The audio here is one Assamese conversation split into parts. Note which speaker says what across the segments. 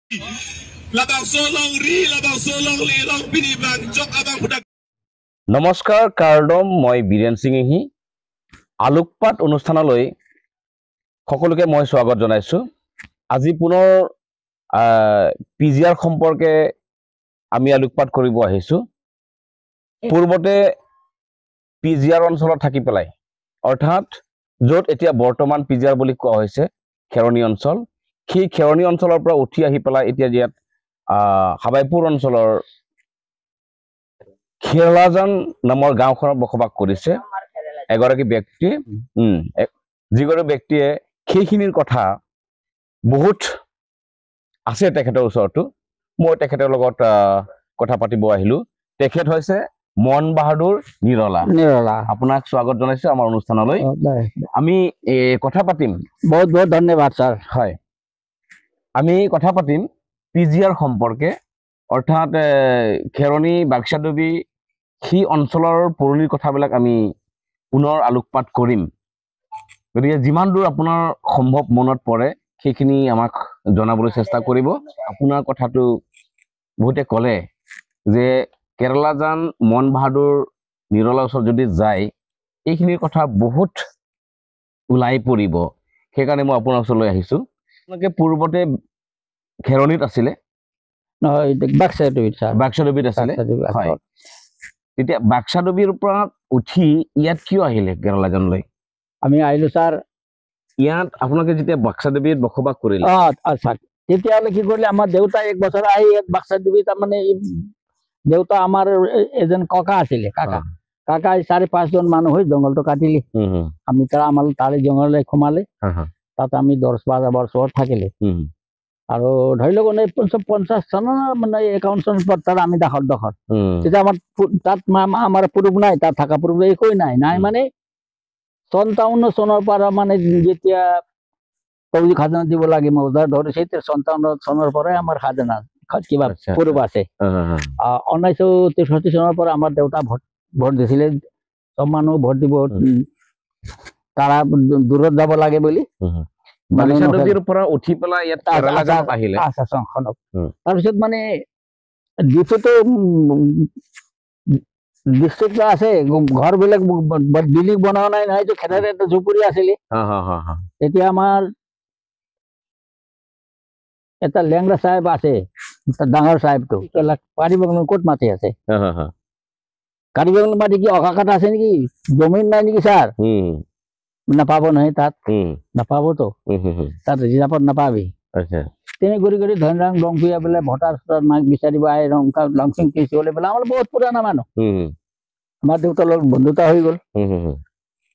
Speaker 1: Labang solong ri, labang solong li, long bini bang jok abang budak.
Speaker 2: নমস্কাৰ কাৰ্ডম, মই বীৰেন সিংহি। আলোকপাত অনুষ্ঠানলৈ সকলোকে মই স্বাগত জনাইছোঁ। আজি পুনৰ পি জি আৰ সম্পৰ্কে আমি আলোকপাত কৰিব আহিছোঁ। পূৰ্বতে পি জি আৰ অঞ্চলত থাকি পেলাই, অৰ্থাৎ য'ত এতিয়া বৰ্তমান পি জি আৰ বুলি কোৱা হৈছে খেৰণি অঞ্চল, সেই খেৰণি অঞ্চলৰ পৰা উঠি আহি পেলাই এতিয়া ইয়াত হাবাইপুৰ অঞ্চলৰ খেৰলাজান নামৰ গাঁওখনত বসবাস কৰিছে এগৰাকী ব্যক্তি। যিগৰাকী ব্যক্তিয়ে সেইখিনিৰ কথা বহুত আছে তেখেতৰ ওচৰতো। মই তেখেতৰ লগত কথা পাতিব আহিলোঁ। তেখেত হৈছে মন বাহাদুৰ নিৰলা।
Speaker 3: নিৰলা,
Speaker 2: আপোনাক স্বাগত জনাইছো আমাৰ অনুষ্ঠানলৈ। আমি কথা পাতিম।
Speaker 3: বহুত বহুত ধন্যবাদ ছাৰ।
Speaker 2: হয়, আমি কথা পাতিম পি জি আৰ সম্পৰ্কে, অৰ্থাৎ খেৰণি বাক্সাডুবি সেই অঞ্চলৰ পুৰণি কথাবিলাক আমি পুনৰ আলোকপাত কৰিম। গতিকে যিমান দূৰ আপোনাৰ সম্ভৱ মনত পৰে সেইখিনি আমাক জনাবলৈ চেষ্টা কৰিব। আপোনাৰ কথাটো বহুতে ক'লে যে কেৰেলাজান মন বাহাদুৰ নিৰলাৰ ওচৰত যদি যায় এইখিনিৰ কথা বহুত ওলাই পৰিব, সেইকাৰণে মই আপোনাৰ ওচৰলৈ আহিছোঁ। আপোনালোকে পূৰ্বতে খেৰণিত আছিলে?
Speaker 3: নহয়, বাক্সাডুবিত ছাৰ।
Speaker 2: বাক্সাডুবিত আছিলে। হয়, তেতিয়া বাক্সাডুবিৰ পৰা উঠি ইয়াত কিয় আহিলে কেৰেলাজানলৈ?
Speaker 3: আমি আহিলো ছাৰ।
Speaker 2: ইয়াত আপোনালোকে যেতিয়া বাক্সাডুবিত বসবাস কৰিলে?
Speaker 3: আচ্ছা, তেতিয়াহ'লে কি কৰিলে, আমাৰ দেউতা এক বছৰ আহি ইয়াত বাক্সাডুবিত, তাৰমানে দেউতা আমাৰ এজন ককা আছিলে, কাকা কাকা 4-5জন মানুহ হৈ জংঘলটো কাটিলে। আমি তাৰ আমাৰ তাৰে জংঘললৈ সোমালে, তাত আমি 10-12 বছৰ থাকিলে। আৰু ধৰি লওক 1950 চনৰ মানে 51 চনৰ তাত আমি দাখল দখল। তেতিয়া আমাৰ তাত আমাৰ পুৰুষ নাই, তাত থকা পুৰুষ একোৱেই নাই। নাই মানে 57 চনৰ পৰা, মানে যেতিয়া ফৌজি খাজনা দিব লাগে মৌজাৰ ধৰিছে, 57 চনৰ পৰাই আমাৰ খাজনা কিবা পুৰুষ আছে। 1963 চনৰ পৰা আমাৰ দেউতা ভোট দিছিলে, চব মানুহ ভোট দিব, তাৰা দূৰত যাব লাগে বুলি।
Speaker 2: পৰা উঠি পেলাই ইয়াত আহিলে।
Speaker 3: তাৰপিছত মানে দ্বীপটো ডিষ্ট্ৰিক্ট আছে, ঘৰবিলাক বিল্ডিং বনোৱা নাই, নাই খেদাৰে এটা জুপুৰি আছিলে। তেতিয়া আমাৰ এটা লেংৰা চাহেব আছে, ডাঙৰ চাহেবটো, কাৰিবাংলো ক'ত মাটি আছে? কাৰিবাংলো মাটি কি অকাকাত আছে নেকি? জমিন নাই নেকি ছাৰ? নাপাব নহয় তাত, নাপাবতো তাত, ৰিজাৰ্ভত নাপাবি। তেনে কৰি কৰি ধনৰাং লংপিয়া বোলে ভোটাৰ চোটাৰ মাক বিচাৰিব আহে, ৰংকা লংচিং পিছলে বোলে আমাৰ বহুত পুৰণা মানুহ, আমাৰ দেউতাৰ লগত বন্ধুতা হৈ গ'ল।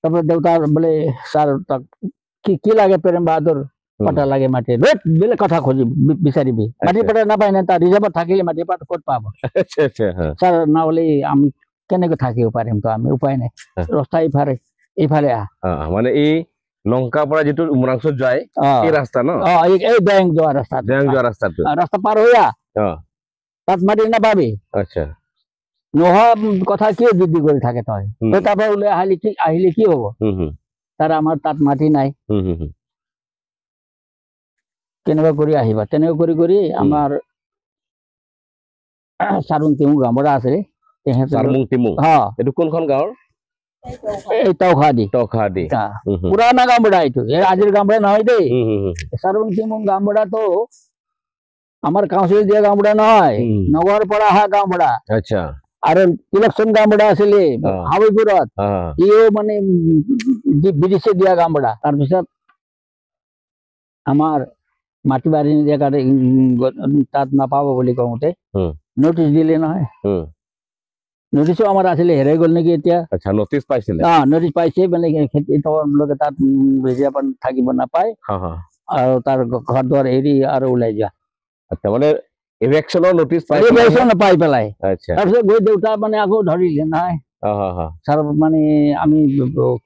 Speaker 3: তাৰপৰা দেউতাৰ বোলে ছাৰ তাক কি কি লাগে, প্ৰেম বাহাদুৰ পটা লাগে মাটি, বেলেগ কথা খুজি বিচাৰিবি, মাটি পটা নাপায় না, তাত ৰিজাৰ্ভত থাকিলে মাটি পাত ক'ত পাব ছাৰ? নহ'লে আমি কেনেকৈ থাকিব পাৰিম, তো আমি উপায় নাই, ৰাস্তা ইফালে এইফালে আহ।
Speaker 2: মানে এই লংকাৰ পৰা যিটো উমৰাংচুত যায় এই ৰাস্তা ন?
Speaker 3: এই বেংক যোৱা ৰাস্তা,
Speaker 2: বেংক যোৱা ৰাস্তাটো,
Speaker 3: ৰাস্তা পাৰ হৈ আহ, তাত মাটি নাপাবি।
Speaker 2: আচ্ছা,
Speaker 3: নোহোৱা কথা কিয় জিদ্দি কৰি থাকে তই? তই তাৰ পৰা ওলাই আহিলে কি, আহিলে কি হ'ব? তাৰ আমাৰ তাত মাটি নাই, কেনেকুৱা কৰি আহিবা? তেনেকুৱা কৰি কৰি আমাৰ চাৰুং তিমু গাঁওবুঢ়া আছিলে।
Speaker 2: এইটো কোনখন গাঁৱৰ?
Speaker 3: এই টখাদি।
Speaker 2: টখাদি
Speaker 3: পুৰাণা গাঁওবুঢ়া এইটো, এই আজিৰ গাঁওবুঢ়া নহয় দেই। চাৰুং তিমুং গাঁওবুঢ়াটো আমাৰ কাউন্সিল দিয়া গাঁওবুঢ়া নহয়, নগৰৰ পৰা অহা গাঁওবুঢ়া।
Speaker 2: আচ্ছা,
Speaker 3: আৰু ইলেকশ্যন গাঁওবুঢ়া আছিলে হাবিপুৰত, সিও মানে ব্ৰিটিছে দিয়া গাঁওবুঢ়া। তাৰপিছত আমাৰ মাটি বাৰী নিদিয়াৰ কাৰণে তাত নাপাব বুলি কওঁতে নটিচ দিলে নহয়। নটিচো আমাৰ আছিলে, হেৰাই গ'ল নেকি এতিয়া।
Speaker 2: আচ্ছা, নটিচ পাইছিলে?
Speaker 3: নটিচ পাইছে, মানে খেতি তেওঁলোকে তাত ৰিজাৰ্ভত থাকিব নাপায় আৰু তাৰ ঘৰ দুৱাৰ এৰি আৰু ওলাই যোৱা।
Speaker 2: আচ্ছা, মানে ইভেকশ্যনৰ নটিচ পাই,
Speaker 3: ইভেকশ্যন পাই পেলাই। তাৰপিছত গৈ দেউতা মানে আকৌ ধৰিলে, নহয় ছাৰ, মানে আমি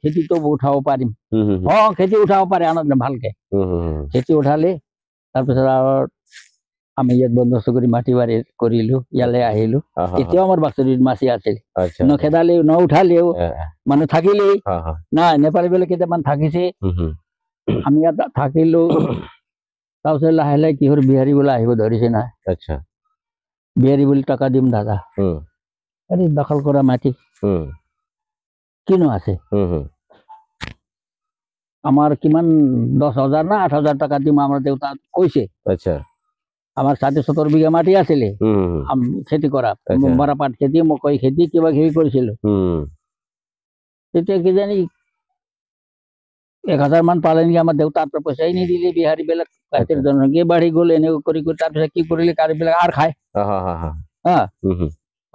Speaker 3: খেতিটো উঠাব পাৰিম। খেতি উঠাব পাৰে আনন্দ ভালকে খেতি উঠালে। তাৰপিছত আৰু আমি ইয়াত বন্দোবস্ত কৰি মাটি বাৰী কৰিলো, ইয়ালৈ আহিলো। এতিয়াও আমাৰ বাক্সাডুবিত মাছি আছিল, নখেদালেও নউঠালেও মানুহ থাকিলেই নাই। নেপালী বিলাক কেইটামান থাকিছে, আমি ইয়াত থাকিলো। তাৰপিছত লাহে লাহে কি হ'ল, বিহাৰী বোলে আহিব ধৰিছে নহয়।
Speaker 2: আচ্ছা।
Speaker 3: বিহাৰী বুলি টকা দিম দাদা, আৰে দখল কৰা মাটি কিনো আছে, আমাৰ কিমান 10,000 না 8,000 টকা দিম, আমাৰ দেউতা কৈছে।
Speaker 2: আচ্ছা।
Speaker 3: আমাৰ 70.5 বিঘা মাটি আছিলে খেতি কৰা, মৰাপাট খেতি, মকৈ খেতি, কিবা কিবি কৰিছিলো। তেতিয়া কিজানি 1,000 মান পালে নেকি, আমাৰ দেউতাৰ পইচাই নিদিলে বিহাৰী বিলাক, জনসংখ্যা বাঢ়ি গ'ল। এনেকুৱা কৰি কৰি তাৰপিছত কি কৰিলে, কাৰ্বি বিলাক আৰ খায়,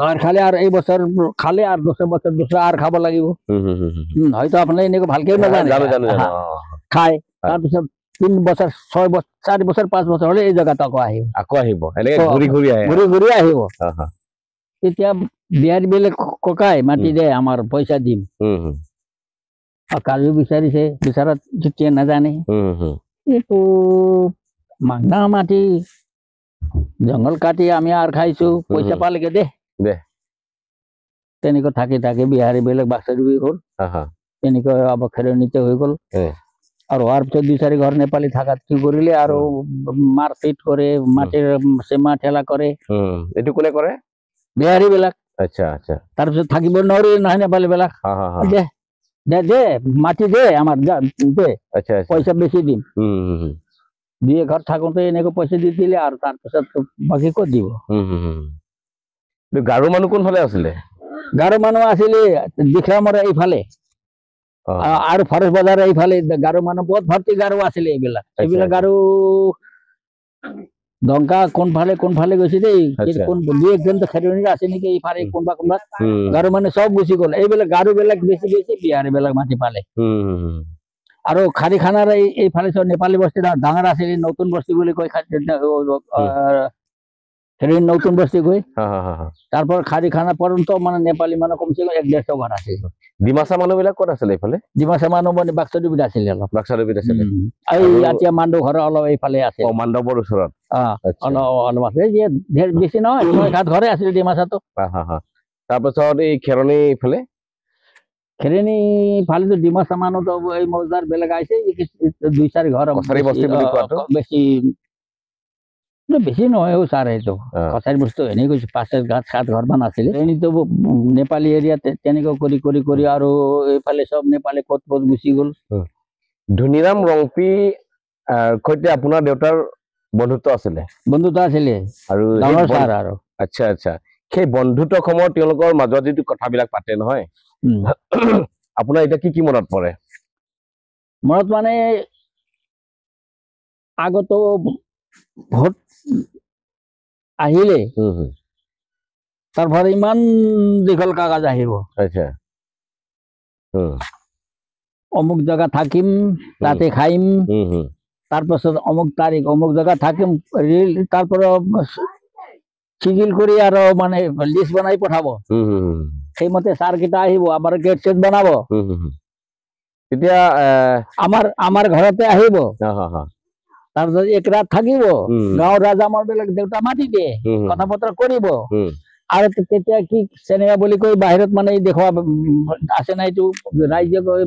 Speaker 3: আৰ খালে আৰু এই বছৰ খালে আৰু দোসৰা বছৰ দোসৰা আৰ খাব লাগিব। হয়তো আপোনালোকে এনেকুৱা ভালকে নাজানে, খায়। তাৰপিছত 3 বছৰ 6 বছৰ 4 বছৰ 5 বছৰ হ'লে এই জেগাত আকৌ আহিব,
Speaker 2: আকৌ আহিব, এনেকে ঘূৰি ঘূৰি আহে,
Speaker 3: ঘূৰি ঘূৰি আহিব। তেতিয়া বিহাৰী বিলাক ককাই মাটি দে, আমাৰ পইচা দিম। কাৰ্বি বিচাৰিছে, বিচাৰত যেতিয়া নাজানে, এইটো মাগনা মাটি, জংঘল কাটি আমি আৰ খাইছো, পইচা পালেগে দে
Speaker 2: দে।
Speaker 3: তেনেকৈ থাকি থাকি বিহাৰী বিলাক বাক্সাডুবি হ'ল, তেনেকৈ অৱখেৰণিতে হৈ গ'ল। আৰু হোৱাৰ পিছত 2-4 ঘৰ নেপালী থাকাত কি কৰিলে, আৰু মাৰপিট কৰে, মাটিৰ চেমা ঠেলা কৰে।
Speaker 2: এইটো কোনে কৰে?
Speaker 3: বিহাৰী বিলাক।
Speaker 2: আচ্ছা আচ্ছা।
Speaker 3: তাৰপিছত থাকিব নোৱাৰি নহয় নেপালী বিলাক, দে দে দে মাটি দে আমাৰ, দে পইচা বেছি দিম। 2 ঘৰ থাকোঁতে এনেকৈ পইচা দি দিলে, আৰু তাৰপিছত বাকী ক'ত দিব।
Speaker 2: গাৰো মানুহ কোনফালে আছিলে?
Speaker 3: গাৰো মানুহ আছিলে দিখলামৰা এইফালে, আৰু ফৰেষ্ট বজাৰ এইফালে গাৰো মানুহ বহুত ভৰ্তি গাৰো আছিলে। এইবিলাক এইবিলাক গাৰো দংকা কোনফালে কোনফালে গৈছে দেই, কোন 2 একজন তো খেৰণি আছে নেকি এইফালে, কোনোবা কোনোবা গাৰো মানুহ চব গুচি গ'ল। এইবিলাক গাৰো বিলাক বেছি বেছি বিহাৰী বিলাক মাটি পালে। আৰু খাৰীখানাৰ এইফালে চব নেপালী বস্তি ডাঙৰ আছিলে, নতুন বস্তি বুলি কয়, খেৰণি নতুন বস্তি গৈ। তাৰপৰ খাৰীখানা পৰ্যন্ত মানে নেপালী মানুহ কমচে কম 100-150 ঘৰ আছিল।
Speaker 2: ডিমাচা মানুহ বিলাক ক'ত আছিলে এইফালে?
Speaker 3: ডিমাচা মানুহ মানে বাক্সাডুবিত আছিলে, অলপ
Speaker 2: বাক্সাডুবিত আছিলে।
Speaker 3: এই এতিয়া মাণ্ডু ঘৰ অলপ এইফালে আছে,
Speaker 2: মাণ্ডৱৰ ওচৰত
Speaker 3: অলপ অলপ আছে, বেছি নহয়, 6-7 ঘৰে আছিলে ডিমাচাটো।
Speaker 2: তাৰপাছত এই খেৰণি এইফালে,
Speaker 3: খেৰণি ফালেতো ডিমাচা মানুহতো এই মৌজাৰ বেলেগ আহিছে, 2-4 ঘৰ
Speaker 2: কছাৰী বস্তি বুলি কোৱাটো
Speaker 3: বেছি বেছি নহয় ছাৰ, সেইটো কছাৰী বস্তু এনেই কৈছো, 5 ঘৰ 7 ঘৰ মান আছিলে। এনেইতো নেপালী এৰিয়াত তেনেকুৱা কৰি কৰি কৰি আৰু এইফালে চব নেপালী ক'ত ক'ত গুচি গ'ল।
Speaker 2: ধনীৰাম ৰংপি সৈতে আপোনাৰ দেউতাৰ বন্ধুত্ব আছিলে?
Speaker 3: বন্ধুত্ব আছিলে
Speaker 2: আৰু
Speaker 3: ডাঙৰ ছাৰ আৰু।
Speaker 2: আচ্ছা আচ্ছা। সেই বন্ধুত্ব সময়ত তেওঁলোকৰ মাজত যিটো কথাবিলাক পাতে নহয়, আপোনাৰ এতিয়া কি কি মনত পৰে?
Speaker 3: মনত মানে আগতো ভোট আহিলে তাৰপৰা ইমান দীঘল কাগজ আহিব,
Speaker 2: আচ্ছা,
Speaker 3: অমুক জেগা থাকিম তাতে খাইম, তাৰপাছত অমুক তাৰিখ অমুক জেগা থাকিম, তাৰপৰা চিজিল কৰি আৰু মানে লিষ্ট বনাই পঠাব। সেইমতে ছাৰকেইটা আহিব, আমাৰ গেট চেট বনাব।
Speaker 2: তেতিয়া
Speaker 3: আমাৰ আমাৰ ঘৰতে আহিব, তাৰপিছত এক ৰাত থাকিব, গাঁৱৰ ৰাজা বিলাক দেউতা মাতি দিয়ে, কথা বতৰা কৰিব। আৰু তেতিয়া কি চিনেমা বুলি কৈ বাহিৰত মানে দেখুৱা আছে নাই, এইটো ৰাইজে গৈ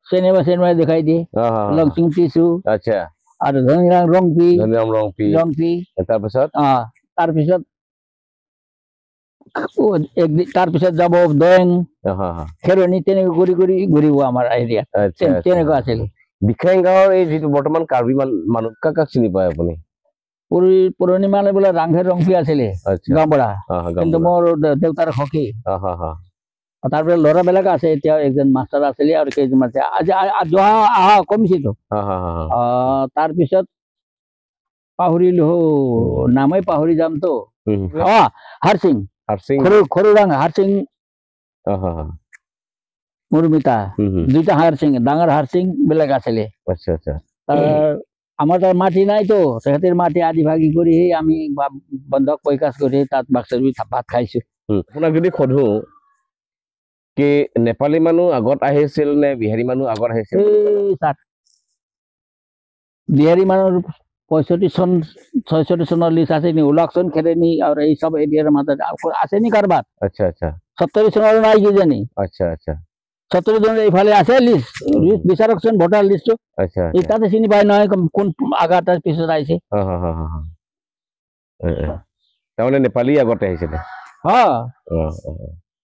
Speaker 3: চিনেমা চিনেমা দেখাই দিয়ে, লংচিং টিচু,
Speaker 2: আচ্ছা,
Speaker 3: আৰু ধনীৰাম ৰংপি,
Speaker 2: ৰংপি
Speaker 3: ৰংপি।
Speaker 2: তাৰপিছত
Speaker 3: তাৰপিছত তাৰপিছত যাব দয়ং, খেৰণি, তেনেকৈ কৰি কৰি ঘূৰিব আমাৰ এৰিয়াত, তেনেকুৱা আছিল।
Speaker 2: বিখ্যাং গাঁৱৰ এই যিটো বৰ্তমান কাৰ্বি মানুহ কাক কাক চিনি পায় আপুনি?
Speaker 3: পুৰণি মানুহ বোলে ৰাংঘেৰ ৰংপি আছিলে গাঁওবুঢ়া, কিন্তু মোৰ দেউতাৰ সখী। তাৰপিছত ল'ৰাবিলাক আছে, এতিয়া একজন মাষ্টাৰ আছিলে আৰু কেইজন আছে, আজি যোৱা অহা কমিছেতো। তাৰপিছত পাহৰিলো, নামেই পাহৰি যামতো। হাৰসিং, খৰুৰাং হাৰসিং, মুৰমিতা, 2টা হাৰসিং, ডাঙৰ হাৰসিং বিলাক আছিলে। আমাৰ তাৰ মাটি নাইতো, তেখেতৰ মাটি আদি ভাগি কৰি আমি বন্ধক পৈকাচ কৰি তাত বাক্সাৰ ভাত খাইছো।
Speaker 2: আপোনাক যদি সোধো কি নেপালী মানুহ আগত আহিছিল নে বিহাৰী মানুহ আগত আহিছিল?
Speaker 3: ছাৰ, বিহাৰী মানুহ 65 চন 66 চনৰ লিষ্ট আছে নি, ওলাকচোন খেৰেনি আৰু এই চব এৰিয়াৰ মাজত আছে নি কাৰোবাৰ?
Speaker 2: আচ্ছা আচ্ছা।
Speaker 3: 70 চনৰ নাই কিজানি?
Speaker 2: আচ্ছা আচ্ছা।
Speaker 3: সত্তৰ জন এইফালে আছে লিষ্ট, লিষ্ট বিচাৰকচোন ভোটাৰ লিষ্টটো। এই তাতে চিনি পায় নহয় কোন আগা তাৰ পিছত আহিছে।
Speaker 2: তাৰমানে নেপালী আগতে আহিছিলে।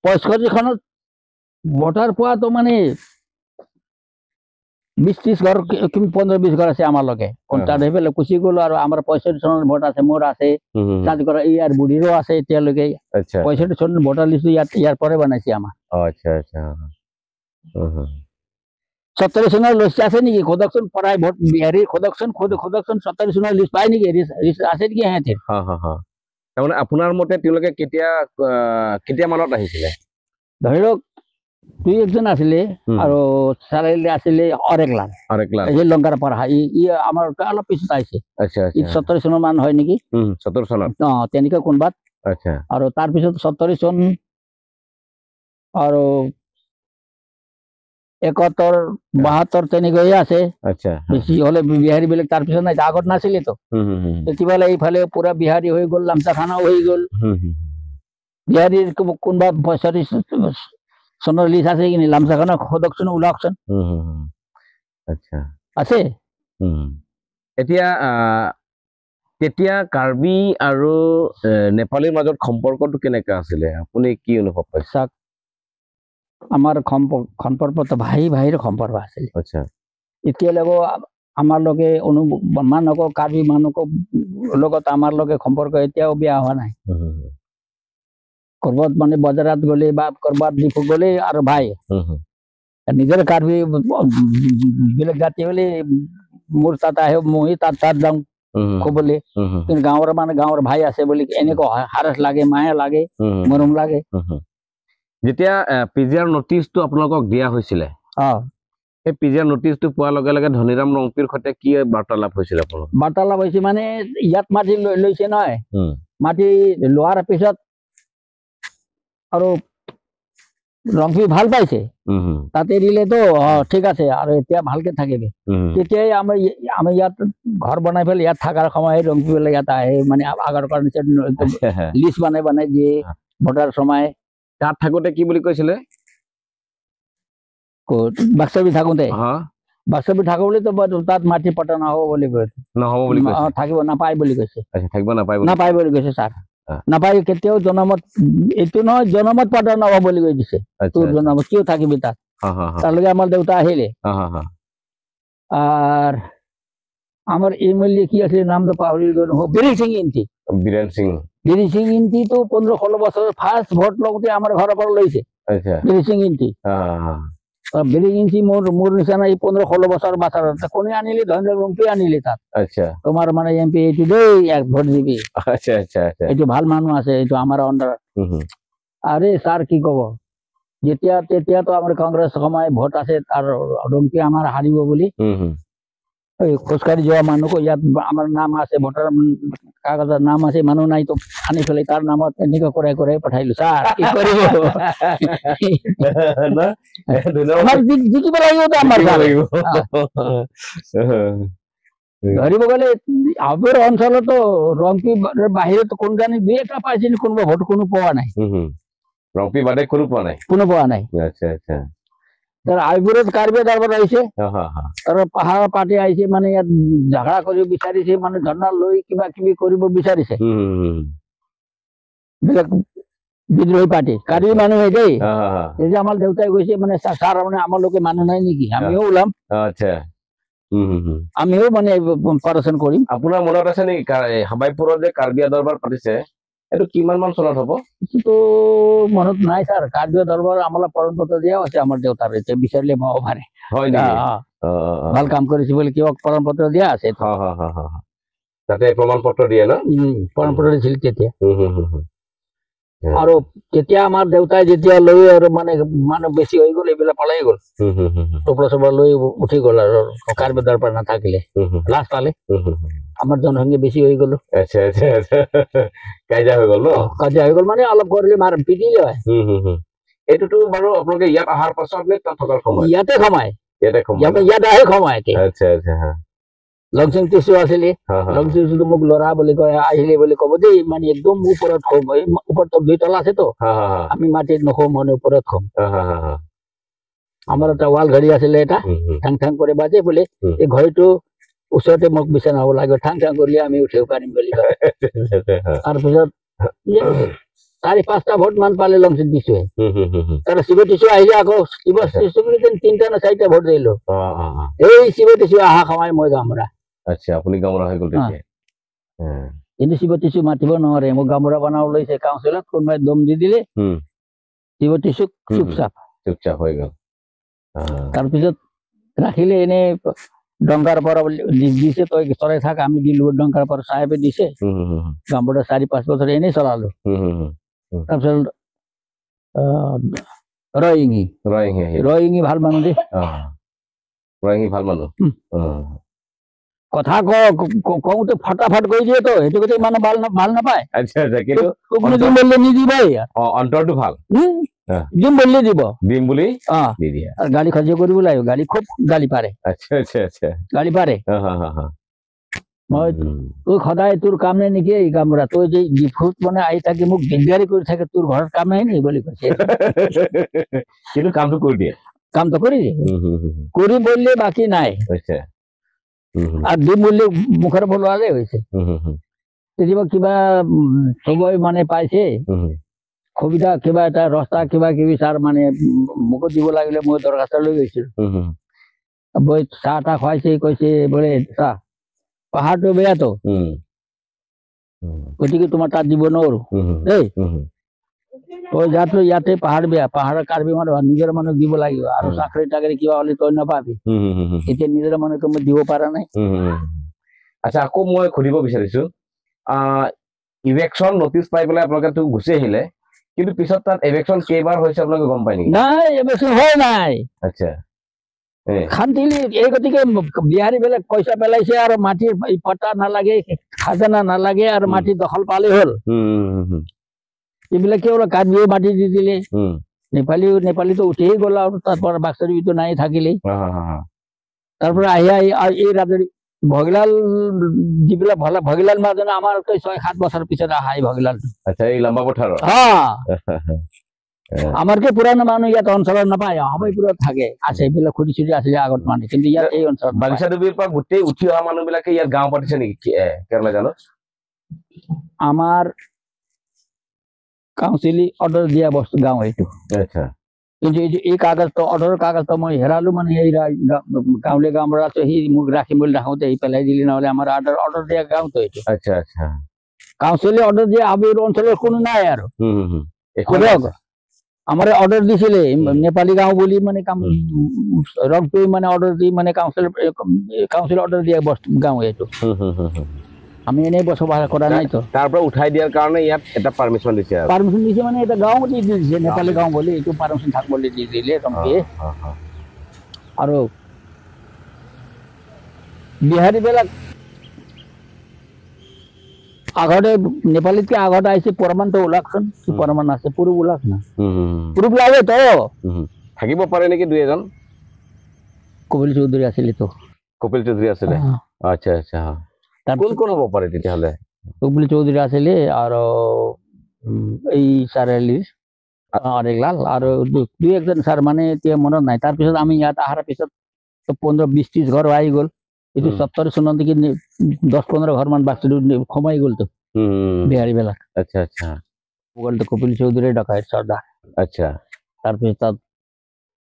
Speaker 3: 65খনত ভোটাৰ পোৱাটো মানে 20-30 ঘৰ 15-20 ঘৰ আছে আমাৰ লগে। তাত সেইফালে গুচি গ'লো আৰু আমাৰ 65 চনৰ ভোট আছে, মোৰ আছে, তাত ঘৰ ইয়াৰ বুঢ়ীৰো আছে এতিয়ালৈকে। 65 চনৰ ভোটাৰ লিষ্টটো ইয়াত ইয়াৰ পৰাই বনাইছে আমাৰ। 70 চনৰ লিষ্ট আছে নেকি সোধকচোন, পৰাই ভোট হেৰি সোধকচোন, সোধকচোন 70 চনৰ লিষ্ট পায় নেকি, আছে নেকি সিহঁতে?
Speaker 2: তাৰমানে আপোনাৰ মতে তেওঁলোকে কেতিয়া কেতিয়া মানত আহিছিলে?
Speaker 3: ধৰি লওক দুই একজন আছিলে আৰু চাৰিআলি আছিলে অৰেকলাল, সেই লংকাৰ পৰা ই আমাৰ অলপ পিছত আহিছে। 70 চনৰ মান হয় নেকি?
Speaker 2: 70 চনত।
Speaker 3: অ তেনেকৈ কোনোবাত। আৰু তাৰপিছত 70 চন আৰু 71 72 তেনেকৈয়ে আছে। বেছি হলে বিহাৰী বিলাক তাৰপিছত নাই, আগত নাছিলে তো। তেতিয়াহ'লে এইফালে পুৰা বিহাৰী হৈ গ'ল, লামচাখানাও হৈ গ'ল। বিহাৰীৰ কোনোবা 65 চনৰ লিষ্ট আছে কি লামচাখানা সোধকচোন, ওলাওকচোন। আছে।
Speaker 2: এতিয়া তেতিয়া কাৰ্বি আৰু নেপালীৰ মাজত সম্পৰ্কটো কেনেকুৱা আছিলে, আপুনি কি অনুভৱ পাইছে?
Speaker 3: আমাৰ সম্পৰ্কটো ভাই ভাইৰ সম্পৰ্ক আছিলে। এতিয়ালৈকে আমাৰ লগে মানুহক কাৰ্বি মানুহক লগত আমাৰ লগে সম্পৰ্ক এতিয়াও বেয়া হোৱা নাই। কৰবাত মানে বজাৰত গ'লে বা কৰবাত ডিপু গ'লে আৰু ভাই নিজৰ কাৰ্বি বেলেগ জাতি হ'লে মোৰ তাত আহে, মই তাত যাওঁ ক'বলৈ। কিন্তু গাঁৱৰ মানে গাঁৱৰ ভাই আছে বুলি এনেকুৱা হাৰাচ লাগে, মায়া লাগে, মৰম লাগে।
Speaker 2: যেতিয়া পি জি আৰ নটিচটো আপোনালোকক দিয়া হৈছিলে, সেই পি জি আৰ নটিচটো পোৱাৰ লগে লগে ধনীৰাম ৰংপিৰ সৈতে কি বাৰ্তালাপ হৈছিলে আপোনালোকৰ?
Speaker 3: বাৰ্তালাপ হৈছে মানে ইয়াত মাটি লৈছে নহয়, মাটি লোৱাৰ পিছত আৰু ৰংপি ভাল পাইছে, তাতে দিলেতো অ ঠিক আছে আৰু এতিয়া ভালকে থাকিবি। তেতিয়াই আমি ইয়াত ঘৰ বনাই পেলাই ইয়াত থকাৰ সময় ৰংপি বিলাক ইয়াত আহে, মানে আগৰ কাৰণে লিষ্ট বনাই বনাই দিয়ে ভোটাৰ সময়।
Speaker 2: তাত থাকোতে কি বুলি কৈছিলে?
Speaker 3: বাক্সাবি থাকোতে, বাক্সাবি থাকো বুলি তাত মাটি পটা নহ'ব বুলি কৈছে।
Speaker 2: নহ'ব বুলি কৈছে,
Speaker 3: থাকিব নাপায় বুলি কৈছে।
Speaker 2: থাকিব নাপায়,
Speaker 3: নাপায় বুলি কৈছে ছাৰ। নাপায় কেতিয়াও জনমত এইটো নহয়, জনমত পটা নহ'ব বুলি কৈ দিছে। তোৰ জনমত কিয় থাকিবি তাত? তালৈকে আমাৰ দেউতা আহিলে। আৰু আমাৰ এম এল এ কি আছিলে নামটো পাহৰি গ'লো, বীৰেন সিং ইন্তি।
Speaker 2: বীৰেন সিং,
Speaker 3: বীৰেন সিং ইন্তিটো 15-16 বছৰ ফাৰ্ষ্ট ভোট লওঁতে আমাৰ ঘৰৰ পৰা লৈছে বীৰেন সিং ইন্তি। বীৰেন ইন্তি মোৰ নিচিনা এই 15-16 বছৰ বাচ্চাৰ কোনে আনিলে? ধনীৰাম ৰংপি আনিলে তাত। তোমাৰ মানে এম পি এইটো দেই, এক ভোট দিবি। এইটো ভাল মানুহ আছে, এইটো আমাৰ আণ্ডাৰত। আৰে ছাৰ কি ক'ব, যেতিয়া তেতিয়াতো আমাৰ কংগ্ৰেছ সময় ভোট আছে, তাৰ ৰংপি আমাৰ হাৰিব বুলি এই খোজকাঢ়ি যোৱা মানুহকো ইয়াত আমাৰ নাম আছে, ভোটাৰ কাগজৰ নাম আছে, মানুহ নাই তো আনি পেলাই তাৰ নামত এনেকুৱা কৰাই কৰাই পঠাইলো। ছাৰ কি কৰিব, জিকিব লাগিব তো আমাৰ। ধৰিব গ'লে আমাৰ অঞ্চলতো ৰংপি বাহিৰত কোন জানি দুই এটা পাইছিল, কোনোবা ভোট কোনো পোৱা নাই।
Speaker 2: ৰংপি বাদে কোনো পোৱা নাই,
Speaker 3: কোনো পোৱা নাই। তাৰ আইপুৰত কাৰ্বি দৰবাৰ আহিছে, আৰু পাহাৰৰ পাৰ্টি আহিছে, মানে ইয়াত ঝগড়া কৰিব বিচাৰিছে, মানে ধৰ্ণা লৈ কিবা কিবি কৰিব বিচাৰিছে। বেলেগ বিদ্ৰোহী পাৰ্টি কাৰ্বি মানুহে দেই। তেতিয়া আমাৰ দেউতাই কৈছে মানে ছাৰ মানে আমাৰ লোকে মানুহ নাই নেকি, আমিও ওলাম, আমিও মানে পাৰচন কৰিম।
Speaker 2: আপোনাৰ মনত আছে নেকি হাবাইপুৰত যে কাৰ্বি দৰবাৰ পাতিছে, এইটো কিমান মান চনত হ'ব?
Speaker 3: এইটোতো মনত নাই ছাৰ। কাৰ্বি দৰবাৰ আমাৰ প্ৰমাণ পত্ৰ দিয়াও আছে আমাৰ দেউতাৰ, এতিয়া বিচাৰিলে পাব পাৰে। ভাল কাম কৰিছে বুলি কিবা প্ৰমাণ পত্ৰ দিয়া আছে।
Speaker 2: তাতে প্ৰমাণ পত্ৰ দিয়ে ন?
Speaker 3: প্ৰমাণ পত্ৰ দিছিল তেতিয়া। আৰু তেতিয়া আমাৰ দেউতাই যেতিয়া লৈ আৰু মানে মানুহ বেছি হৈ গ'ল, এইবিলাক পলাই গ'ল, টোপলা চোপলা লৈ উঠি গ'ল আৰু কাৰ্বি দৰবাৰ নাথাকিলে লাজ পালে। আমাৰ জনসংখ্যা বেছি হৈ গ'ল।
Speaker 2: কাজিয়া হৈ গ'ল ন?
Speaker 3: কাজিয়া হৈ গ'ল মানে অলপ কৰিলে মাৰ পিটিলে হয়।
Speaker 2: এইটোতো বাৰু আপোনালোকে ইয়াত অহাৰ পাছত নে তাত থকাৰ সময়ত?
Speaker 3: ইয়াতে সোমাই,
Speaker 2: ইয়াতে সোমাই,
Speaker 3: ইয়াত আহে সোমাই।
Speaker 2: আচ্ছা আচ্ছা।
Speaker 3: লংচিং টিচু আছিলে, লংচিং টিচুটো মোক ল'ৰা বুলি কয়, আহিলে বুলি ক'ব দেই, মানে একদম ওপৰত খোম, ওপৰত দুই তলা আছে তো, আমি মাটিত নখোম, মানে ওপৰত খোম। আমাৰ এটা ৱাল ঘড়ী আছিলে এটা, ঠাং ঠাং কৰি বাজে বোলে, এই ঘড়ীটো ওচৰতে মোক বিচনা হ'ব লাগিব, ঠাং ঠাং কৰিলে আমি উঠিব পাৰিম বুলি কয়। তাৰপিছত 4-5টা ভোট মান পালে লংচিত দিছোৱে। তাৰ শিৱ টিচু আহিলে আকৌ শিৱ টিচু 3টা নে 4টা ভোট দিলো। এই শিৱ টিচু অহা সময় মই গামৰা।
Speaker 2: আচ্ছা, আপুনি গামৰা হৈ গ'ল তেতিয়া।
Speaker 3: কিন্তু শিৱ টিচু মাতিব নোৱাৰে, মোক গামৰা বনাব লৈছে কাউন্সিলত, কোনোবাই দম দি দিলে শিৱ টিচুক চুপচাপ
Speaker 2: চুপচাপ হৈ গ'ল।
Speaker 3: তাৰপিছত ৰাখিলে এনেই ডংকাৰ পৰা দিছে, তই চৰাই থাক, আমি দিলো ডংকাৰ পৰা চাহেবে দিছে। গামবুঢ়া 4-5 বছৰ এনেই চলালো। তাৰপিছত ৰয়িঙি, ৰয়িঙি ভাল মানুহ দেই,
Speaker 2: ৰয়িঙি ভাল মানুহ।
Speaker 3: কথা কওঁতে ফটাফট কৰি দিয়ে তো, সেইটো গতিকে মানুহ ভাল নাপায়। কিন্তু দিম বুলিলে নিদিবই,
Speaker 2: অন্তৰটো ভাল,
Speaker 3: দিম বুলিলে দিব,
Speaker 2: দিম বুলি
Speaker 3: আৰু গালি সহ্য কৰিব লাগিব, গালি খুব গালি পাৰে। গালি পাৰে। মই তোৰ সদায় তোৰ কাম নাই নেকি এই কামৰা, তই যে ডিফুত মানে আহি থাকি মোক দিগদাৰি কৰি থাকে, তোৰ ঘৰত কাম নাই নেকি বুলি কৈছে।
Speaker 2: কিন্তু কামটো কৰি দিয়ে,
Speaker 3: কামটো কৰি দিয়ে, কৰি বললে বাকী নাই। আৰু দিম বুলিলে মুখৰ পৰা ওলালে হৈছে। কেতিয়াবা কিবা চবই মানে পাইছে সুবিধা, কিবা এটা ৰাস্তা কিবা কিবি ছাৰ মানে মোকো দিব লাগিলে, মই দৰখাস্ত লৈ গৈছিলো। বৈ চাহ তাহ খুৱাইছে, কৈছে বোলে চাহ পাহাৰটো বেয়াতো, গতিকে তোমাৰ তাত দিব নোৱাৰো দেই, তই যাতো ইয়াতে পাহাৰ বেয়া, পাহাৰৰ কাৰ্বি মানুহ নিজৰ মানুহক দিব লাগিব, আৰু চাকৰি তাকৰি কিবা হ'লে তই নাপাবি, এতিয়া নিজৰ মানুহক মই দিব পৰা নাই।
Speaker 2: আচ্ছা, আকৌ মই সুধিব বিচাৰিছো, ইভেকশ্যন নটিচ পাই পেলাই আপোনালোকে গুচি আহিলে, কিন্তু পিছত তাত ইভেকশ্যন কেইবাৰ হৈছে আপোনালোকে গম পাই নেকি?
Speaker 3: নাই, ইভেকশ্যন হোৱা নাই।
Speaker 2: আচ্ছা,
Speaker 3: শান্তিলি এই গতিকে বিহাৰী বিলাক পইচা পেলাইছে, আৰু মাটিৰ পট্টা নালাগে, খাজানা নালাগে, আৰু মাটি দখল পালে হ'ল। এইবিলাক কেৱল কাৰ্বিও মাটি দি দিলে, নেপালীও, নেপালীতো উঠিয়ে গ'ল, আৰু তাৰ পৰা বাক্সাৰীটো নাই থাকিলেই। তাৰ পৰা আহি আহি এই ৰাজৰি ভগীলাল যিবিলাক ভগীলাল মাজনে আমাৰ 6-7 বছৰ পিছত আহা এই ভগীলালটো।
Speaker 2: আচ্ছা, এই লম্বা পথাৰৰ।
Speaker 3: আমাৰকে পুৰাণা মানুহ ইয়াত অঞ্চলত নাপায়, হাবৈপুৰত থাকে, আছে এইবিলাক খুটি চুটি আছিলে আগত মানে, কিন্তু ইয়াত এই অঞ্চলত
Speaker 2: বাগিচাডুবিৰ পৰা গোটেই উঠি অহা মানুহ বিলাকে ইয়াত গাঁও পাতিছে নেকি কেৰেলা জানো?
Speaker 3: আমাৰ কাউন্সিলি অৰ্ডাৰ দিয়া বস্তু গাঁও এইটো।
Speaker 2: আচ্ছা,
Speaker 3: কিন্তু এইটো এই কাগজটো অৰ্ডাৰৰ কাগজটো মই হেৰালো, মানে এই গাঁৱলীয়া গাঁওবুঢ়াটো সি মোক ৰাখিম বুলি ৰাখোঁতে সি পেলাই দিলি, নহ'লে আমাৰ অৰ্ডাৰ দিয়া গাঁওটো এইটো।
Speaker 2: আচ্ছা আচ্ছা,
Speaker 3: কাউন্সিলে অৰ্ডাৰ দিয়া আবিৰ অঞ্চলৰ কোনো নাই আৰু। আমাৰ অৰ্ডাৰ দিছিলে নেপালী গাঁও বুলি, মানে ৰংপুৰ মানে অৰ্ডাৰ দি মানে কাউন্সিল অৰ্ডাৰ দিয়া বস্তু গাঁও এইটো। আমি এনেই বসবাস কৰা নাইতো।
Speaker 2: তাৰ পৰা উঠাই দিয়াৰ কাৰণে ইয়াত এটা পাৰ্মিশ্যন দিছে,
Speaker 3: পাৰ্মিশ্যন দিছে মানে এটা গাঁও দি দিছে, নেপালী গাঁও বুলি এইটো পাৰ্মিশ্যন থাক বুলি দি দিলে ৰংপুৰে। আৰু বিহাৰীবিলাক আগতে নেপালীতকে আগতে আহিছে, প্ৰমাণটো ওলাকচোন, কি প্ৰমাণ আছে, পুৰুষ ওলাক না, পুৰুষ লাগে তো
Speaker 2: থাকিব পাৰে নেকি দুই এজন।
Speaker 3: কপিল চৌধুৰী আছিলে তো,
Speaker 2: কপিল চৌধুৰী আছিলে। আচ্ছা আচ্ছা, কোন কোন হ'ব পাৰে তেতিয়াহ'লে?
Speaker 3: কপিল চৌধুৰী আছিলে, আৰু এই চাৰিআলিৰ আৰেকলাল, আৰু দুই একজন ছাৰ মানে এতিয়া মনত নাই। তাৰপিছত আমি ইয়াত অহাৰ পিছত 15-20-30 ঘৰ আহি গ'ল। এইটো 70 চনত নেকি 10-15 ঘৰমান বাস্তু সোমাই গ'লতো বিহাৰীবিলাক।
Speaker 2: আচ্ছা আচ্ছা,
Speaker 3: গ'লতো কপিল চৌধুৰী ডকাইত চৰ্দাৰ।
Speaker 2: আচ্ছা,
Speaker 3: তাৰপিছত তাত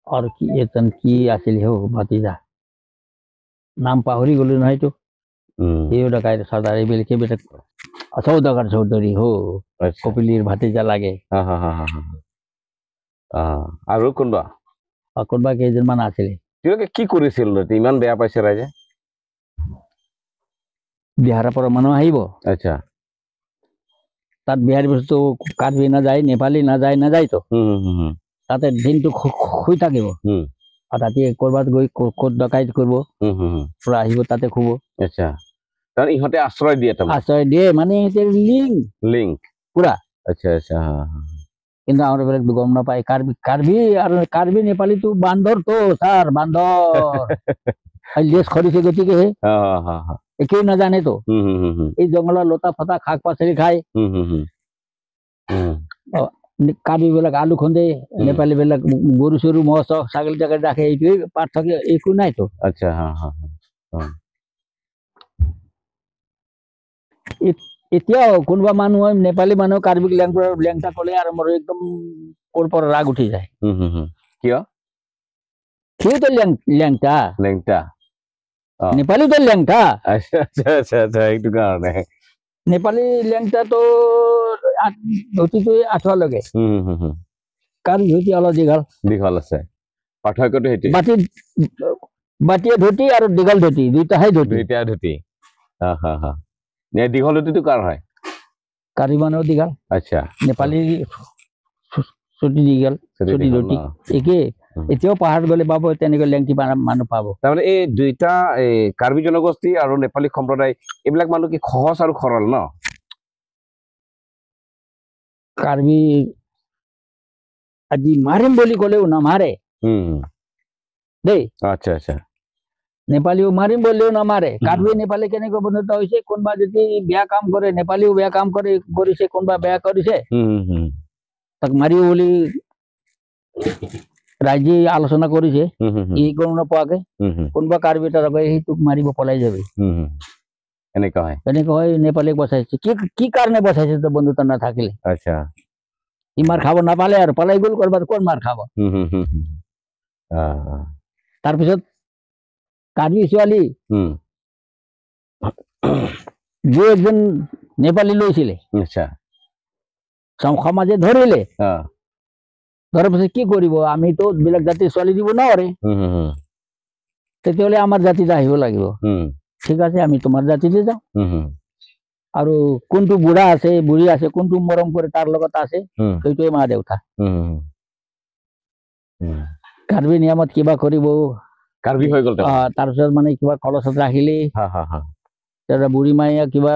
Speaker 3: আৰু কি এজন কি আছিল হে ভাতিজা, নাম পাহৰি গ'লো নহয়তো, সিও ডকাইত চৰ্দাৰ, এইবিলাক সেইবিলাক চৌদাগাৰ চৌধুৰী হো, কপিলিৰ ভাতিজা লাগে।
Speaker 2: আৰু কোনোবা
Speaker 3: কোনোবা কেইজনমান আছিলে।
Speaker 2: তেওঁলোকে কি কৰিছিল ইমান বেয়া পাইছে ৰাইজে?
Speaker 3: বিহাৰৰ পৰা মানুহ আহিব।
Speaker 2: আচ্ছা,
Speaker 3: তাত বিহাৰী বস্তু কাৰ্বি নাযায়, নেপালী নাযায়, নাযায়তো তাতে দিনটো শুই থাকিব, আৰু ৰাতি ক'ৰবাত গৈ ক'ত ডকাইত কৰিব, পুৰা আহিব তাতে শুব।
Speaker 2: আচ্ছা, কাৰণ ইহঁতে আশ্ৰয় দিয়ে,
Speaker 3: আশ্ৰয় দিয়ে মানে লিংক
Speaker 2: লিংক
Speaker 3: পুৰা।
Speaker 2: আচ্ছা আচ্ছা,
Speaker 3: কিন্তু আমাৰ এইবিলাক গম নাপায়। কাৰ্বি কাৰ্বি আৰু কাৰ্বি নেপালীটো বান্দৰ তো ছাৰ, বান্দৰ লেজ খৰিছে, গতিকে একেই নাজানে তো। এই জংঘলৰ লতা ফটা শাক পাচলি খায়। কাৰ্বিবিলাক আলু খুন্দে, নেপালীবিলাক গৰু চৰু ম'হ চহ ছাগলী তাগলী ৰাখে, এইটোৱেই পাৰ্থক্য, একো নাইতো।
Speaker 2: আচ্ছা, হা হা।
Speaker 3: এতিয়াও কোনোবা মানুহে, নেপালী মানুহ কাৰ্বিক লেংটা ক'লে আৰু মোৰ একদম ক'ৰ পৰা ৰাগ উঠি যায়।
Speaker 2: কিয়?
Speaker 3: সিওতো লেংটা।
Speaker 2: লেংটা।
Speaker 3: নেপালীতো লেংটা।
Speaker 2: আচ্ছা আচ্ছা আচ্ছা আচ্ছা, সেইটো কাৰণে।
Speaker 3: নেপালী লেংটাটো ধুতিটো আঁঠুৱালৈকে, কাৰ্বি ধুতি অলপ দীঘল।
Speaker 2: দীঘল আছে, পাৰ্থক্যটো সেইটোৱে।
Speaker 3: বাতিয়ে ধুতি আৰু দীঘল ধুতি, দুইটাহে ধুতি।
Speaker 2: দুইটা ধুতি। হা হা হা। দীঘল ধুতিটো কাৰ হয়?
Speaker 3: কাৰ্বি মানুহৰ দীঘল।
Speaker 2: আচ্ছা।
Speaker 3: নেপালী চুটি দীঘল, চুটি ধুতি একেই। এতিয়াও পাহাৰত গ'লে পাব তেনেকৈ লেংটি মানুহ পাব।
Speaker 2: তাৰমানে এই দুইটা, এই কাৰ্বি জনগোষ্ঠী আৰু নেপালী সম্প্ৰদায়, এইবিলাক মানুহ কি সহজ আৰু সৰল ন?
Speaker 3: কাৰ্বি আজি মাৰিম বুলি ক'লেও নামাৰে দেই।
Speaker 2: আচ্ছা আচ্ছা।
Speaker 3: নেপালীও মাৰিম বুলিও নামাৰে। কাৰ্বি নেপালী কেনেকৈ বন্ধুত্ব হৈছে? কোনোবা যদি বেয়া কাম কৰে, নেপালীও বেয়া কাম কৰিছে, কোনোবা বেয়া কৰিছে, তাক মাৰিব বুলি ৰাইজে আলোচনা কৰিছে, ই গম নোপোৱাকে কোনোবা কাৰ্বি এটা লগাই সেইটোক মাৰিব পলাই যাবি,
Speaker 2: এনেকুৱা হয়।
Speaker 3: এনেকুৱা হয়। নেপালীক বচাইছে, কি কি কাৰণে বচাইছে? তো বন্ধুত্ব নাথাকিলে।
Speaker 2: আচ্ছা।
Speaker 3: সি মাৰ খাব নাপালে আৰু পলাই গ'ল কৰবাত, ক'ত মাৰ খাব? তাৰপিছত কাৰ্বি ছোৱালী দুই একজন নেপালী লৈছিলে,
Speaker 2: আচ্ছা,
Speaker 3: সমাজে ধৰিলে। ধৰাৰ পিছত কি কৰিব? আমিতো বেলেগ জাতিৰ ছোৱালী দিব নোৱাৰে, তেতিয়াহ'লে আমাৰ জাতিত আহিব লাগিব। ঠিক আছে, আমি তোমাৰ জাতিতে যাওঁ। আৰু কোনটো বুঢ়া আছে, বুঢ়ী আছে, কোনটো মৰম কৰে তাৰ লগত আছে, সেইটোৱে মা দেউতা। কাৰ্বি নিয়মত কিবা কৰিব,
Speaker 2: কাৰ্বি হৈ গ'ল।
Speaker 3: তাৰপিছত মানে কিবা কলচত ৰাখিলে, বুঢ়ী মায়ে কিবা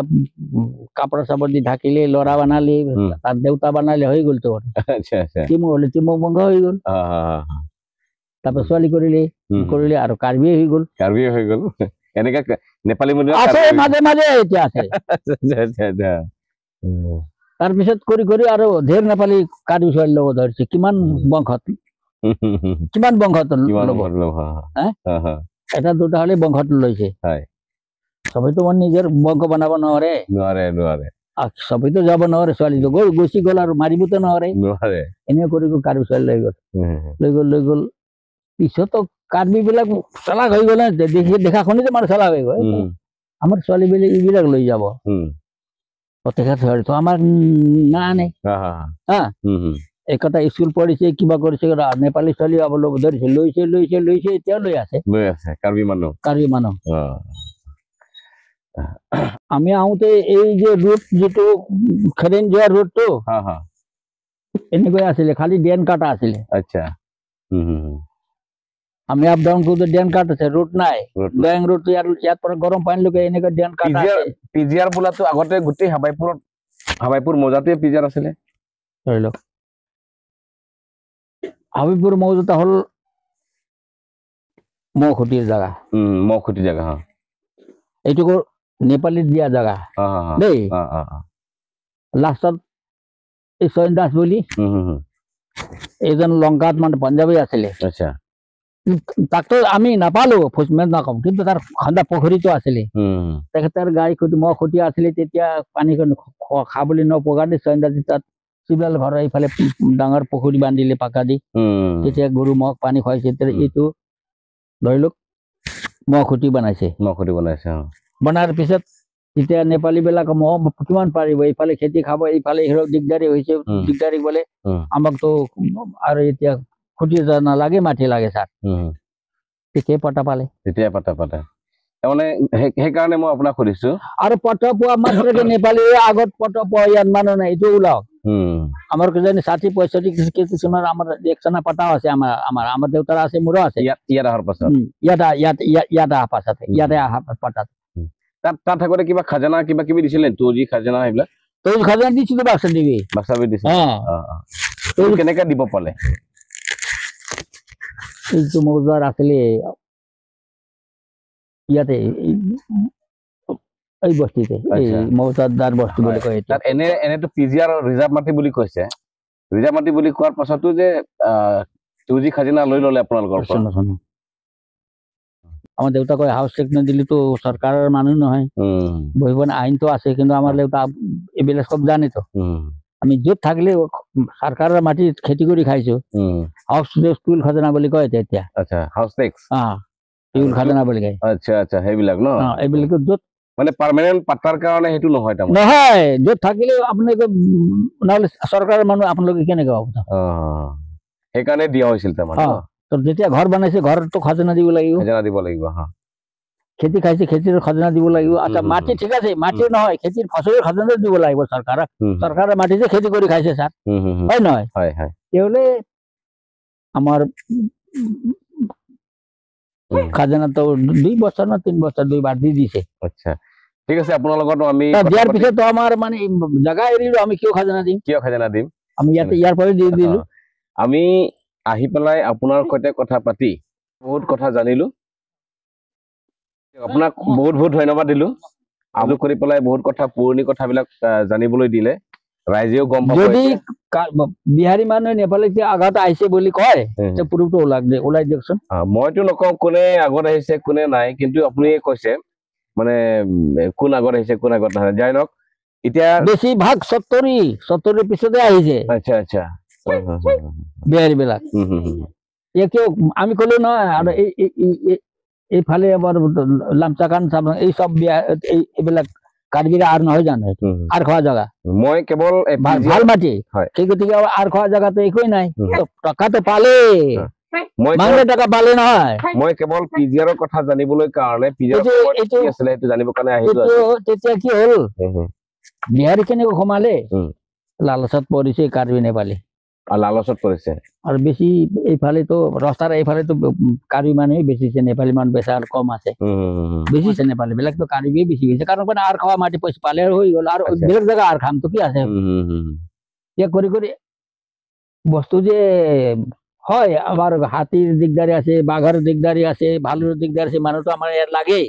Speaker 3: কাপোৰ চাপোৰ দি ঢাকিলে, ল'ৰা বনালে, তাৰ দেউতা বনালে, হৈ গ'ল তো। তিমু হ'লে তিমু বংশ হৈ গ'ল। তাৰপৰা ছোৱালী কৰিলে, কৰিলে আৰু কাৰ্বিয়ে হৈ গ'ল।
Speaker 2: কাৰ্বিয়ে হৈ গ'ল। এনেকা নেপালী
Speaker 3: আছে মাজে মাজে এতিয়া আছে। তাৰপিছত কৰি কৰি আৰু ধেৰ নেপালী কাৰ্বি ছোৱালী ল'ব ধৰিছে। কিমান বংশত, কিমান বংশত ল'ব? এটা দুটা হ'লে বংশত লৈছে। চবেইতো মানে নিজৰ বংশ বনাব নোৱাৰে।
Speaker 2: নোৱাৰে নোৱাৰে।
Speaker 3: চবেইতো যাব নোৱাৰে, ছোৱালীটো গ'ল, গুচি গ'ল আৰু মাৰিবতো নোৱাৰে।
Speaker 2: নোৱাৰে।
Speaker 3: এনে কৰি কাৰ্বি ছোৱালী লৈ গ'ল, লৈ গ'ল, লৈ গ'ল। পিছতো কাৰ্বি বিলাক চালাক হৈ গ'ল, দেখি দেখা শুনিতে মানুহ চালাক হৈ গ'ল। আমাৰ ছোৱালীবিলাক এইবিলাক লৈ যাব, তেখেত ছোৱালীটো আমাৰ নানে। হা, একটা স্কুল পঢ়িছে, কিবা কৰিছে, নেপালী ছোৱালী ল'ব ধৰিছে, লৈছে লৈছে লৈছে, এতিয়াও লৈ আছে।
Speaker 2: লৈ আছে কাৰ্বি মানুহ।
Speaker 3: কাৰ্বি মানুহ। আমি আহোঁতে এই যে ৰোড, যিটো খেৰেন যোৱা ৰোডটো এনেকৈ আছিলে, খালি ড্ৰেন কাটা আছিলে।
Speaker 2: আচ্ছা।
Speaker 3: আমি আপ ডাউন কৰোঁতে ড্ৰেন কাট আছে, ৰোড নাই। দয়াং ৰোড ইয়াৰ পৰা গৰম পানীলৈকে এনেকৈ ড্ৰেন কাট আছে।
Speaker 2: পিজিআৰ বোলাটো আগতে গোটেই হাবাইপুৰত, হাবাইপুৰ মৌজাটোৱে পিজিআৰ আছিলে।
Speaker 3: ধৰি লওক হাবিপুৰ মৌজাটা হ'ল মহখুটিৰ জেগা।
Speaker 2: মহখুটি জেগা।
Speaker 3: এইটো নেপালীত দিয়া জেগা দেই। লাষ্টত এই চয়ন দাস বুলি এইজন লংকাত মানে পাঞ্জাবী আছিলে।
Speaker 2: আচ্ছা।
Speaker 3: তাকতো আমি নাপালো, নকম, কিন্তু তাৰ খন্দা পুখুৰীটো আছিলে। তেখেতৰ গাই খুটি মহ খুটি আছিলে, তেতিয়া পানীখন খাবলৈ নোপোৱা কাৰণে চয়ন দাসে তাত শিৱলাল ঘৰৰ এইফালে ডাঙৰ পুখুৰী বান্ধিলে পাকা দি, তেতিয়া গৰু ম'হক পানী খুৱাইছে। তেতিয়া এইটো ধৰি লওক মহ খুটি বনাইছে।
Speaker 2: মহ খুটি বনাইছে।
Speaker 3: বনাৰ পিছত তেতিয়া নেপালী বিলাক মহ কিমান পাৰিব, এইফালে খেতি খাব, এইফালে দিগদাৰী হৈছে। দিগদাৰী গ'লে আমাকতো আৰু এতিয়া খুটি নালাগে, মাটি লাগে ছাৰ। তেতিয়াই পটা পালে।
Speaker 2: তেতিয়াই পটা পালে। তাৰমানে সেইকাৰণে মই আপোনাক সুধিছো।
Speaker 3: আৰু পটা পোৱা মাত্ৰকে নেপালী আগত পটা পোৱা ইয়াত মানুহ নাই, এইটো ওলাওক। আমাৰ কিজানি 60 65 কিছুমানৰ আমাৰ একচনা পটাও আছে, আমাৰ আমাৰ আমাৰ দেউতাৰ আছে, মোৰো আছে।
Speaker 2: ইয়াত অহাৰ পাছত,
Speaker 3: ইয়াত ইয়াত ইয়াত অহাৰ পাছতে, ইয়াতে অহা পটাত।
Speaker 2: তাত থাকোতে কিবা খাজানা কিবা কিবি দিছিলে? তৌজি খাজানা সেইবিলাক?
Speaker 3: তৌজি খাজানা দিছিলো, বাক্সা দিবি।
Speaker 2: বাক্সা দিছিল। কেনেকে দিব পালে?
Speaker 3: এইটো মৌজাৰ আছিলে ইয়াতে, এই বস্তিতে, এই মৌজাদাৰ বস্তি বুলি কয়।
Speaker 2: তাত এনে এনেতো পিজিআৰ ৰিজাৰ্ভ মাটি বুলি কৈছে। ৰিজাৰ্ভ মাটি বুলি কোৱাৰ পাছতো যে টুজি খাজিনা লৈ ল'লে আপোনালোকৰ পৰা।
Speaker 3: আমাৰ দেউতা কয় হাউচ টেক্স নিদিলেতো চৰকাৰৰ মানুহ নহয়, বহিব আইনটো আছে, কিন্তু আমাৰ দেউতা এইবিলাক চব জানেতো। আমি য'ত থাকিলে চৰকাৰৰ মাটিত খেতি কৰি খাইছো। হাউচ টুল খাজনা বুলি কয় তেতিয়া।
Speaker 2: আচ্ছা, হাউচ টেক্স।
Speaker 3: টুল খাজনা বুলি কয়।
Speaker 2: আচ্ছা আচ্ছা, সেইবিলাক ন?
Speaker 3: এইবিলাক য'ত
Speaker 2: মানে পাৰ্মানেণ্ট পাত্তাৰ কাৰণে সেইটো নহয় তাৰমানে।
Speaker 3: নহয়, য'ত থাকিলেও আপোনালোকে নহ'লে চৰকাৰৰ মানুহ আপোনালোকে কেনেকে হ'ব?
Speaker 2: সেইকাৰণে দিয়া হৈছিল তাৰমানে।
Speaker 3: যেতিয়া ঘৰ বনাইছে ঘৰতো খাজনা দিব লাগিব।
Speaker 2: খাজনা দিব লাগিব।
Speaker 3: খেতি খাইছে খেতিৰ খাজনা দিব লাগিব। আচ্ছা, মাটি ঠিক আছে, মাটি নহয় খেতিৰ ফচলৰ খাজনা দিব লাগিব চৰকাৰক। চৰকাৰৰ মাটি যে খেতি কৰি খাইছে ছাৰ, হয় নহয়?
Speaker 2: হয় হয়।
Speaker 3: তেতিয়াহ'লে আমাৰ খাজনাটো 2 বছৰ না 3 বছৰ দুইবাৰ দি দিছে।
Speaker 2: আচ্ছা, ঠিক আছে। আপোনাৰ লগত আমি
Speaker 3: দিয়াৰ পিছত আমাৰ মানে জাগা এৰিলো, আমি কিয় খাজনা দিম?
Speaker 2: কিয় খাজনা দিম?
Speaker 3: আমি ইয়াতে ইয়াৰ পৰাই দি দিলো।
Speaker 2: আমি আহি পেলাই আপোনাৰ সৈতে কথা পাতি বহুত কথা জানিলো। আপোনাক বহুত বহুত ধন্যবাদ দিলো। আলোক কৰি পেলাই বহুত কথা পুৰণি কথাবিলাক জানিবলৈ দিলে, ৰাইজেও গম পাব।
Speaker 3: যদি বিহাৰী মানুহে নেপালী আগত আহিছে বুলি কয়, পুৰুষটো ওলাই দিয়কচোন।
Speaker 2: মইতো নকওঁ কোনে আগত আহিছে কোনে নাই, কিন্তু আপুনি কৈছে মানে কোন আগত আহিছে কোন আগত নাহে। যাই লওক, এতিয়া
Speaker 3: বেছিভাগ 70 পিছতে আহিছে।
Speaker 2: আচ্ছা আচ্ছা,
Speaker 3: বিহাৰী বিলাক কিয় আমি কলো নহয়। আৰু এইফালে আমাৰ লামচাকান এই চব এইবিলাক কাৰ্বিৰ আৰ নহয় জানো? আৰ খোৱা জেগা।
Speaker 2: মই কেৱল
Speaker 3: ভাল মাটি, সেই গতিকে আৰ খোৱা জেগাটো একোৱেই নাই। টকাটো পালে, টকা পালে নহয়।
Speaker 2: মই কেৱল পি জি আৰৰ কথা জানিবলৈ কাৰণে, সেইটো জানিবৰ কাৰণে আহিলো।
Speaker 3: তেতিয়া কি হ'ল, বিহাৰী কেনেকৈ সোমালে? লালচত পৰিছে কাৰ্বি নেপালী,
Speaker 2: লালচত পৰিছে।
Speaker 3: আৰু বেছি এইফালেতো ৰাস্তাৰ এইফালেতো কাৰ্বি মানুহে বেচিছে, নেপালী মানুহ বেচা কম আছে। বেচিছে নেপালী বিলাকতো কাৰ্বিয়ে বেছি হৈছে। কাৰণ আৰ খোৱা মাটি পইচা পালে হৈ গ'ল, আৰু বেলেগ জেগা আৰ খামটো কি আছে? এতিয়া কৰি কৰি বস্তু যে হয়, আমাৰ হাতীৰ দিগদাৰী আছে, বাঘৰ দিগদাৰী আছে, ভালুৰ দিগদাৰ আছে, মানুহটো আমাৰ ইয়াত লাগেই।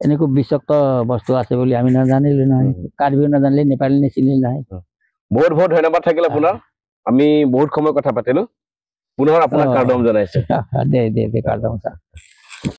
Speaker 3: এনেকুৱা বিষাক্ত বস্তু আছে বুলি আমি নাজানিলো নহয়, কাৰ্বিও নাজানিলে, নেপালী নিচিনিলে নহয়।
Speaker 2: বহুত বহুত ধন্যবাদ থাকিল আপোনাৰ। আমি বহুত সময় কথা পাতিলো, পুনৰ আপোনাক কাৰ্ডম জনাইছো।
Speaker 3: দে দে দে, কাৰ্ডম ছাৰ।